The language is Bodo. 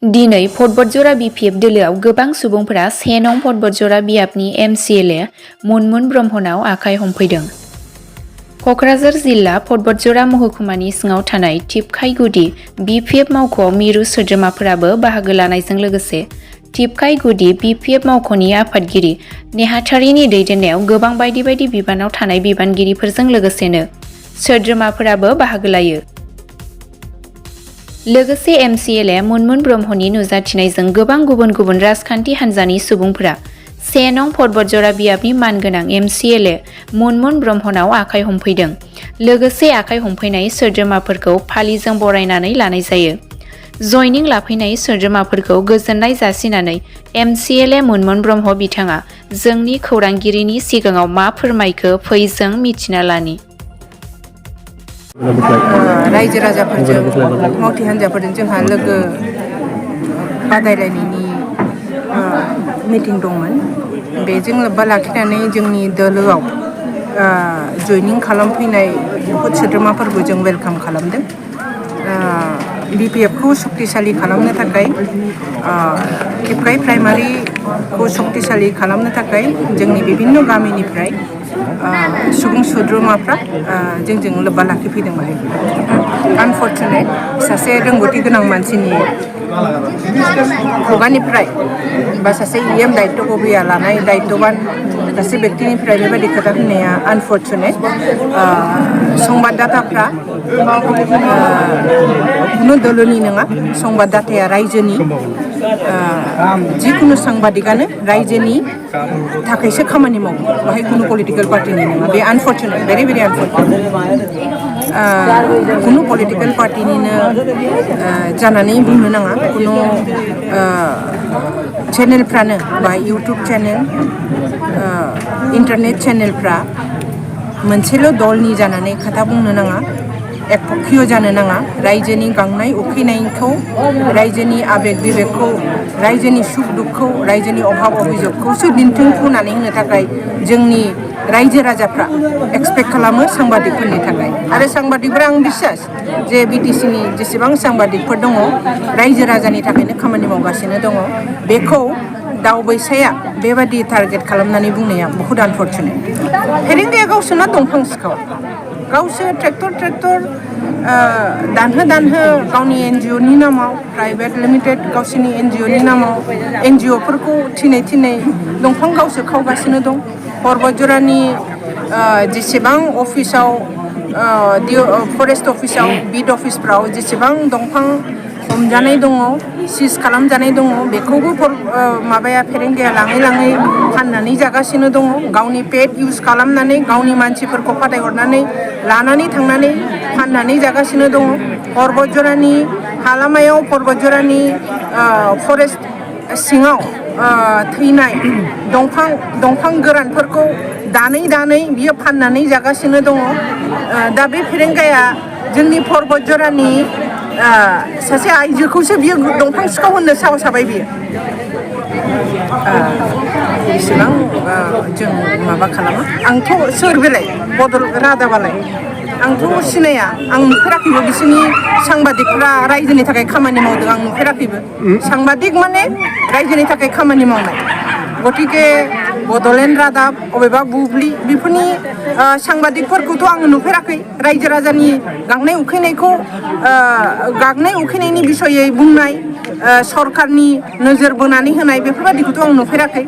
दिनै बतझर BPF दोलोआव गोबां सुबुंफोरा 1 नं बतझर बियाबनि MCLA मुनमुन ब्रह्मनाव आखाइ हमफैदों। क'क्राझार जिल्ला बतझर महकुमानि सिङाव थानाय टिपकाइगुदि BPF मावख'आव मिरु सोद्रोमाफोराबो बाहागो लानायजों लोगोसे टिपकाइगुदि BPF मावख'नि आफादगिरि नेहाथारिनि दैदेननायाव गोबां बायदि बायदि बिबानाव थानाय बिबानगिरिफोरजों लोगोसेनो सोद्रोमाफोराबो बाहागो लायो। लोगोसे MCLA मुनमुन ब्रह्मनि नुजाथिनायजों गोबां गुबुन गुबुन राजखान्थि हान्जानि सुबुंफोरा 1 नं बतझर बियाबनि मानगोनां MCLA मुनमुन ब्रह्मनाव आखाइ हमफैदों। लोगोसे आखाइ हमफैनाय सोद्रोमाफोरखौ फालिजों बरायनानै लानाय जायो। जयनिं लाफैनाय सोद्रोमाफोरखौ गोजोननाय जासिनानै MCLA मुनमुन ब्रह्म बिथाङा जोंनि खौरांगिरिनि सिगाङाव मा फोरमायखो फै जों मिथिना लानि। रायजो राजाफोरजों मावथि हान्जाफोरजों जोंहा लोगो बादायलायनायनि मिटिं दंमोन। बेजों लोब्बा लाखिनानै जोंनि दोलोआव जयनिं खालामफैनाय बुहुत सोद्रोमाफोरखौ जों वेलकाम खालामदों। BPF खौ शक्तिशाली खालामनो थाखाय टिपकाइ प्राइमारिखौ शक्तिशाली खालामनो थाखाय जोंनि बिभिन्न गामिनिफ्राय सुबुं सोद्रोमाफ्रा जोंजों लोब्बा लाखिफैदों बाहाय। आनफर्चुनेट सासे रोंगौथि गोनां मानसिनि खुगानिफ्राय बा सासे EM दायित्वखौ गैया लानाय दायित्वबान सासे व्यक्तिनिफ्राय बेबायदि खोथा होननाया आनफर्चुनेट। संबाददाताफ्रा खुनु दोलोनि नङा, संबाददाताया रायजोनि। जिखुनु सांबादिकानो रायजोनि थाखायसो खामानि मावो, बाहाय खुनु पलिटिकेल पार्टिनि नङा। बे आनफर्चुनेट, भेरि भेरि आनफर्चुनेट। खुनु पलिटिकेल पार्टिनिनो जानानै बुंनो नाङा। खुनु चेनेलफ्रानो बा इउटुब चेनेल, इन्टारनेट चेनेलफ्रा मोनसेल' दलनि जानानै खोथा बुंनो नाङा, एकपक्षीय जानो नाङा। रायजोनि गांनाय उखैनायखौ, रायजोनि आबेग बिबेकखौ, रायजोनि सुख दुखखौ, रायजोनि अभाब अभिजगखौसो दिन्थिफुंनानै होनो थाखाय जोंनि रायजो राजाफ्रा एक्सपेक्ट खालामो सांबादिकफोरनि थाखाय। आरो सांबादिकफोरा आं बिसास जे BTC नि जेसेबां सांबादिकफोर दङ रायजो राजानि थाखायनो खामानि मावगासिनो दङ। बेखौ दावबायसाया बेबादि टारगेट खालामनानै बुंनाया बहुद आनफर्चुनेट। फेरेंगाया गावसोरना दंफां सिखाव, गावसोर ट्रेक्टर दानहो गावनि NGO नि नामाव, प्राइभेट लिमिटेड गावसोरनि NGO नि नामाव NGO फोरखौ थिनै दंफां गावसोर खावगासिनो दं। बतझरनि जेसेबां अफिसाव, फरेस्ट अफिसाव, बिड अफिसफ्राव जेसेबां दंफां हमजानाय दङ, सिज खालामजानाय दङ, बेखौबो माबाया फेरेंगाया लाङै फाननानै जागासिनो दङ। गावनि पेड इउज खालामनानै, गावनि मानसिफोरखौ फाथायहरनानै लानानै थांनानै फाननानै जागासिनो दङ। बतझरनि हालामायाव, बतझरनि फरेस्ट सिङाव थैनाय दंफां गोरानफोरखौ दानै बियो फाननानै जागासिनो दङ। दा बे फेरेंगाया जोंनि बतझरनि सासे आइजोखौसो बियो दंफां सिखाव होननो साहस जाबाय बियो। बेसेबां जों माबा खालामो। आंथ' सोर बेलाय बदल रादाबालाय आंथ' सिनाया, आं नुफेराखैबो बिसोरनि सांबादिकफ्रा रायजोनि थाखाय खामानि मावदों, आं नुफेराखैबो। सांबादिक माने रायजोनि थाखाय खामानि मावनाय। गतिके बड'लेण्ड रादाब, अबेबा बुब्लि, बेफोरनि सांबादिकफोरखौथ' आङो नुफेराखै। रायजो राजानि गांनाय उखैनायनि बिसयै बुंनाय, सरकारनि नोजोर बोनानै होनाय, बेफोरबायदिखौथ' आं नुफेराखै।